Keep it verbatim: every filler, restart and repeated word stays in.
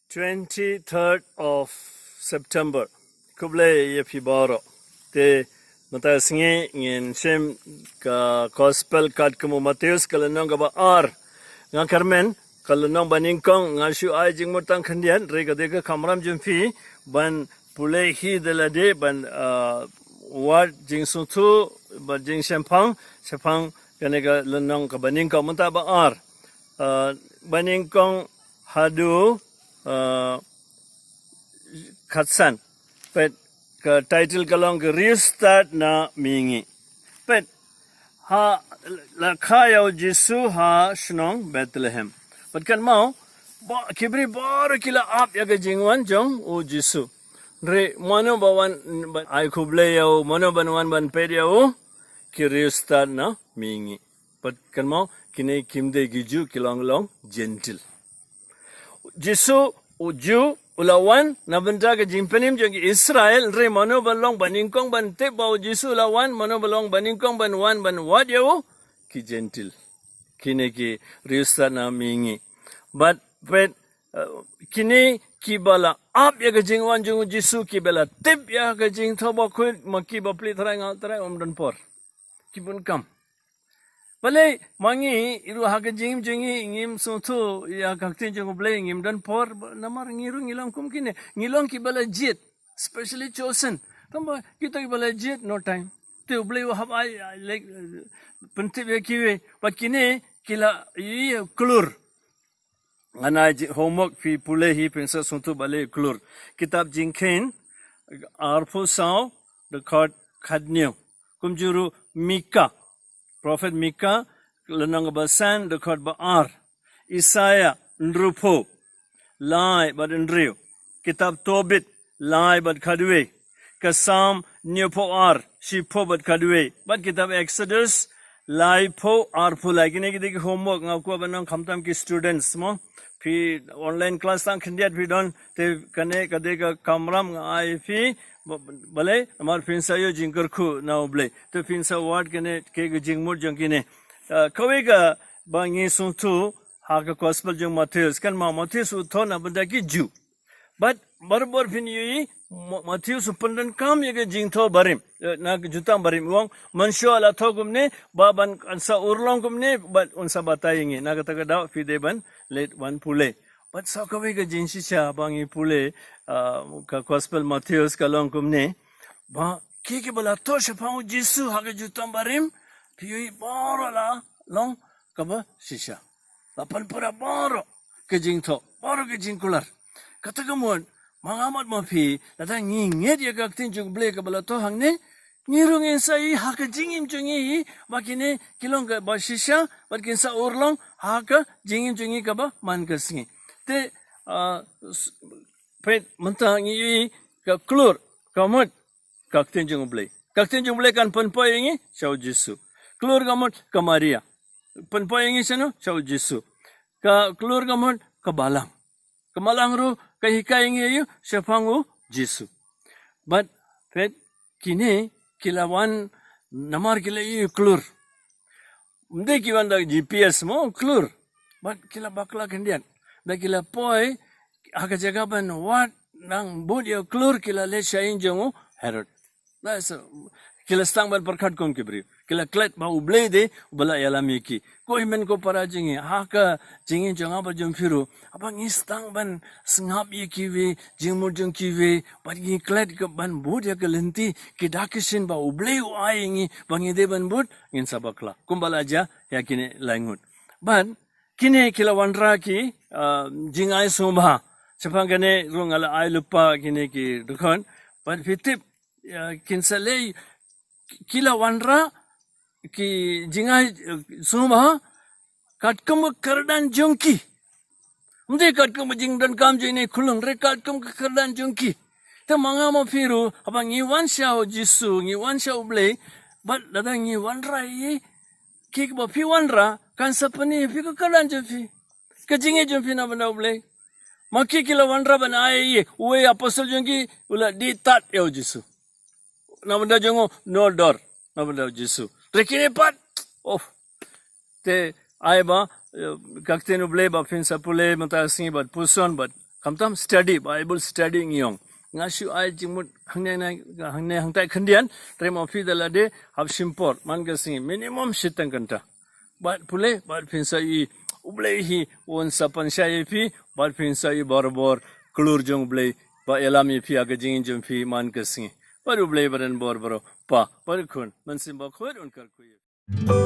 Twenty-third of September. Khublei ïa phi baroh. Te mynta sngi ngin shim ka Gospel katkum u Mathaios ka lynnong kaba ar. Nga kyrmen ka lynnong banyngkong nga shu ai jingmut tang khyndiat, hynrei ka dei ka kamram jong phi ban pule hi da lade ban, ah, wad jingsngewthuh bad jingshemphang shaphang kane ka lynnong ka banyngkong mynta ba ar. Ah, banyngkong haduh, ah, khatsan. Peit, ka title ka long ka Riewstad na Mihngi. Peit, ha la kha ïa u Jisu ha shnong Bethlehem. Peit, kynmaw ba ki briew baroh ki la ap ïa ka jingwan jong u Jisu. Hynrei mano ba wan ban ai khublei ïa u, mano ban wan ban peit ïa u? Ki riewstad na mihngi. Peit, kynmaw, kine kim dei ki Jiw, ki long long Jentil. Jisu, u Jiw u la wan na bynta ka jingpynim jong ki Israel, hynrei mano ba long banyngkong ban tip ba u Jisu u la wan, mano ba long banyngkong ban wan ban wad ïa u? Ki Jentil. Kine ki riewstad na mihngi. Bad peit, eh, kine kiba la ap ïa ka jingwan jong u Jisu, kiba la tip ïa ka jingthoh bakhuid, ma ki bapli trai nga trai ym don por. Ki bun kam. Balei ma ngi ruh ha ka jingim jong ngi ngim sngewthuh ïa ka ktien jong u Blei, ngim don por, namar ngi ruh ngi long kum kine, ngi long kiba la jied, specially chosen. Tangba kita kiba la jied, no time. Te u Blei u hap ai, ai, like, eh, pyntip ïa kiwei. Bad kine ki la ïohi klur. Ngan ai homework, phi pule hi phin sa sngewthuh balei klur. Kitab Jingkheiñ arphew saw, dkhot khathynñiew. Kumjuh ruh Mika, Prophet Mika, lynnong ba san, dkhot ba ar. Isaïah hynriewphew, lai bad hynriew. Kitab Tobit, lai bad khatwei. Ka Salm hynñiewphew ar, shiphew bad khatwei. Bad kitab Exodus, laiphew arphew lai. Kine ki dei ki homework, nga kwah ban ong khamtam ki students mo. Phi online class tang khyndiat phi don, te kane ka dei ka kamram nga ai phi, ba-, balei, namar phin sa ïoh jingkyrkhu na u Blei. Te phin sa wad kane ki jingmut jong kine. Ah, kawei kaba ngi sngewthuh ha ka Gospel jong Mathaios, kynmaw Mathaios u thoh na bynta ki Jiw. Bad barabor phin ïohi, Ma-, Mathaios u pyndonkam ïa ka jingthoh barim, eh, na ka jutang barim, u ong, mynshuwa la thoh kumne, ba ban kan sa urlong kumne, bad un sa batai ïa ngi, na kata ka daw phi dei ban leit wan pule. Bad sa kawei ka jingshisha ba ngi pule, ah, ka Gospel Mathaios ka long kumne, ba ki kiba la thoh shaphang u Jisu ha ka jutang barim, phi ïohi baroh la long kaba shisha. La pynpra baroh ka jingthoh, baroh ka jingkular. Kata ka mut, ma nga bad ma phi, lada ngi ngeit ïa ka ktien jong u Blei kaba la thoh hangne, ngi ruh ngin sa ïohi ha ka jingim jong ngi hi, ba kine ki long kaba shisha, bad kin sa urlong ha ka jingim jong ngi kaba man ka sngi. Te, ah, s-, peit mynta ngi ïohi ka klur, ka mut, ka ktien jong u Blei. Ka ktien jong u Blei kan pynpoi ïa ngi sha u Jisu. Klur ka mut ka Maria. Pynpoi ïa ngi shano? Sha u Jisu. Ka klur ka mut ka balang. Ka balang ruh ka hikai ïa ngi ïa u shaphang u Jisu. Bad peit kine ki la wan namar ki la ïohi klur. Ym dei ki wan da G P S mo, klur. Bad ki la bakla khyndiat. Da ki la poi ha ka jaka ban wad nang bud ïa u klur, ki la leit sha ïing jong u Herod. Da sa, ki la sdang ban pyrkhat kum ki briew. Ki la klet ba u Blei de uba la ïalam ïa ki. Ko hynmen ko para jong ngi, ha ka jingim jong nga bad jong phi ruh, haba ngi sdang ban sngap ïa kiwei, jingmut jong kiwei, bad ngi klet ka ban bud ïa ka lynti, ki dak ki shin ba u Blei u ai ïa ngi ba ngi dei ban bud, ngin sa bakla. Kumba la jia ïa kine lai ngut. Bad kine ki la wanrah ki, ah, jingai sngewbha. Shaphang kane ruh nga la ai lypa kine ki dkhot. Bad phi tip, ah, kin sa leh ki la wanrah ki jingai, eh, sngewbha katkum ka kyrdan jong ki. Ym dei katkum ka jingdonkam jong ine i khulung, hynrei katkum ka kyrdan jong ki. Te ma nga ma phi ruh, haba ngi wan sha u Jisu, ngi wan sha u Blei, bad lada ngi wanrah ïa ki, kiba phi wanrah, kan sa pyni ïa phi ka kyrdan jong phi, ka jingngeit jong phi na bynta u Blei. Ma ki ki la wanrah ban ai ïa uwei u apostol jong ki, u la dih tad ïa u Jisu. Na bynta jong u, no dor na bynta u Jisu. Hynrei kine pat, oh, te ai ba, eh, ka ktien u Blei ba phin sa pule mynta ka sngi bad puson bad Khamtam study, Bible study ngi ong. Nga shu ai jingmut hangne hangne hangtai khyndiat, trai ma phi da lade hap shim por man ka sngi minimum shiteng kynta. Bad pule bad phin sa i U Blei hi un sa pynshai ïa phi, bad phin sa i barabor klur jong U Blei ba ïalam ïa phi ha ka jingim jong phi man ka sngi. Bad U Blei ba don bor baroh, Pa bad Khun, Mynsiem Bakhuid un kyrkhu ïa phi.